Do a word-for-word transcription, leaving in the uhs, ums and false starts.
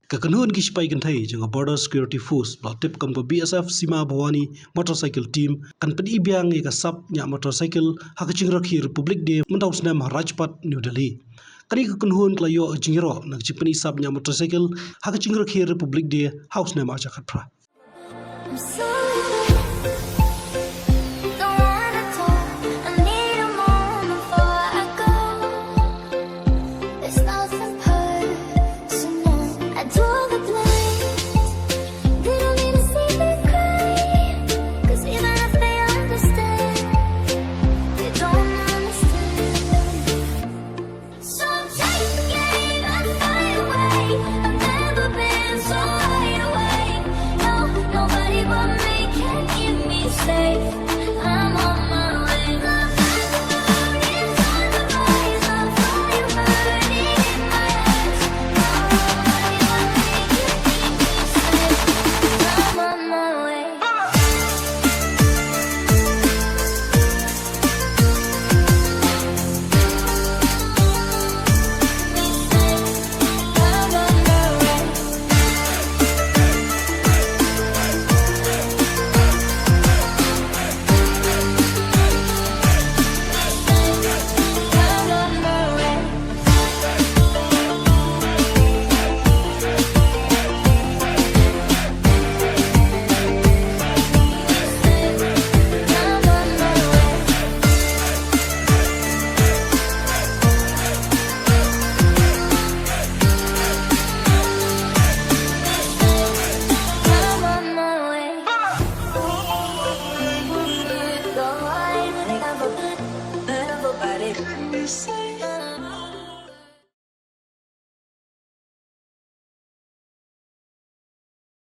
Ka kynhun ki sipai kynthei jong ka Border Security Force, ba la tip kum ka B S F Sima Bhawani Motorcycle Team, kan pyni biang ïa ka sap ñiah motorcycle ha ka jingrakhe Republic Day mynta u snem ha Rajpath, New Delhi. Kane ka kynhun ka la ïoh jingïaroh na ka jingpyni sap ñiah motorcycle ha ka jingrakhe Republic Day ha u snem ar hajar khatphra. I'm sorry, don't wanna talk. I need a moment before I go. It's nothing personal. I draw the blinds. They don't need to see me cry. 'Cause even if they understand, they don't understand. So take the game and fly away. I've never been so wide awake. No, nobody but me can keep me safe. I'm on my way. The fire is on the rise. The fire burning in my eyes. Nobody but me can keep me safe. I'm on my way.